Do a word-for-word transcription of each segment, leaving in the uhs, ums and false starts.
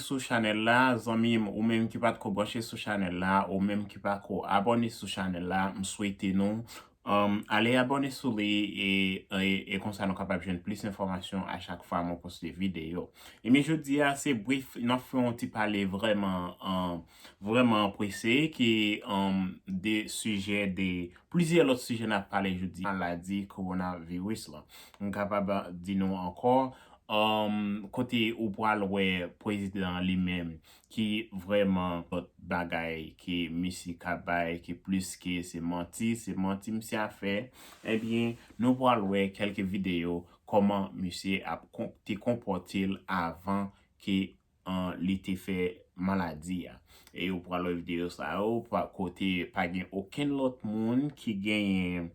sou chanèl la, zanmi m, ou menm ki pa t ko branche sou chanèl la, ou menm ki pa ko abòne sou chanèl la, m swete nou, um, ale abòne sou li e, e, e konsa nou kapab jwenn plis enfòmasyon a chak fwa mwen poste videyo. Ebyen, jodi a, se brif, n ap fè yon ti pale vrèman, um, vrèman prese ki, um, de sijè, de plizyè lòt sijè n ap pale jodi, maladi kowonaviris la. M kapab di nou ankò, um, kote ou pral wè prezidan an li menm ki vrèman lòt bagay ke misye ka bay, ki plis ke se manti, se manti misye ap fè. Ebyen, nou pral wè kèlke videyo kòman misye ap kon-, te konpòte l avan ke, an, li te fè maladi a. E ou pral wè videyo sa yo, pa, kote pa gen okenn lòt moun ki genyen,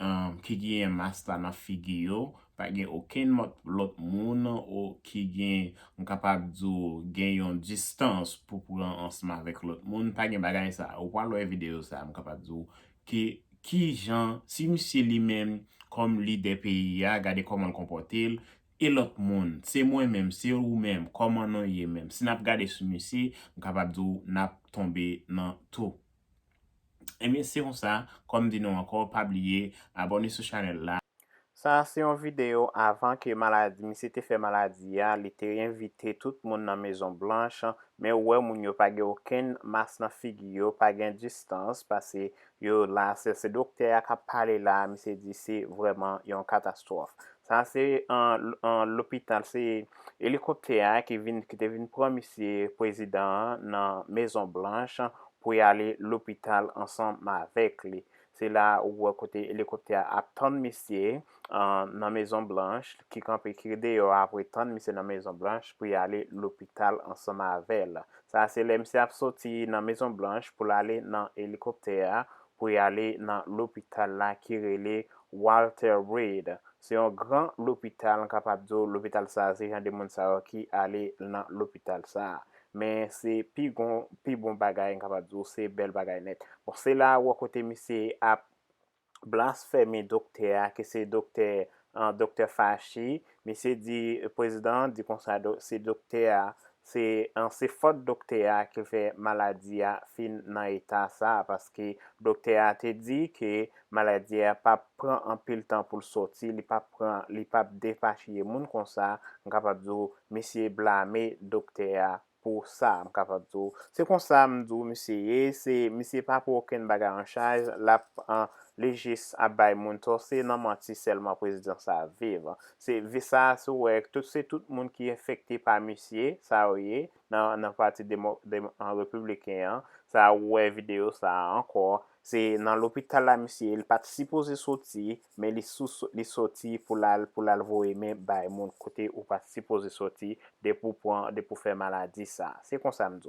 um, ki genyen mas la nan figi yo, pa gen okenn mòt-, lòt moun o, ki gen, m kapab di w, gen yon distans pou pran ansanm avèk lòt moun, pa gen bagay sa. Ou pral wè videyo sa, m kapab di w, ki, ki jan, si misye li menm, kòm lidè peyi a, gade kòman l konpòte l, e lòt moun, se mwen menm, se ou menm, kòman nou ye menm. Si n ap gade sou misye, m kapab di w n ap tonbe nan tou. Ebyen, se konsa, kòm di nou ankò, pa bliye, abòne sou chanèl la. Sa a se yon videyo avan ke maladi, misye te fè maladi a, li te envite tout moun nan Mezon Blanch, men ou wè moun yo pa gen okenn mas nan figi yo, pa gen distans, paske yo la, se, se doktè a k ap pale la, misye di se vrèman yon katastwòf. Sa se an, an lopital, se elikoptè a ki vin, ki te vin pran misye prezidan an nan Mezon Blanch pou y ale lopital ansanm avèk li. Se la ou wè kote elikoptè a ap tann misye, an, nan Mezon Blanch, ki kanpe, ki deyò a pou tann misye nan Mezon Blanch pou y ale lopital ansanm avè l. Sa se lè misye ap soti nan Mezon Blanch pou l ale nan elikoptè a, pou y ale nan lopital la ki rele Walter Reed. Se yon gran lopital, m kapab di w, lopital sa a, se jan de moun sa yo ki ale nan lopital sa a. Men se pi gon, pi bon bagay, m kapab di w, se bèl bagay nèt. Bon, se la ou wè kote misye ap blasfeme doktè a, ke se doktè, an, doktè Fauci. Misye di, prezidan an di konsa, do-, se doktè a, se, an, se fòt doktè a ki fè maladi a fin nan eta sa a, paske doktè a te di ke maladi a p ap pran anpil tan pou l soti, li p ap pran, li p ap depachiye moun konsa, m kapab di w, misye blame doktè a pou sa, m kapab di w. Se konsa m di w misye ye, se, misye pa pran okenn bagay an chaj, l ap, an, li jis ap bay moun tò, se nan manti sèlman prezidan sa a viv. Se vi sa a, si w wè, tout, se tout moun ki enfekte pa misye, sa yo ye, nan, nan pati demo-, demo-, an, repibliken an, sa a, ou wè videyo sa a ankò, se nan lopital la misye, li pa t sipoze soti, men li sou, li soti pou l al, pou l al voye men bay moun kote ou pa t sipoze soti, depi w pran, depi w fè maladi sa. Se konsa m di w.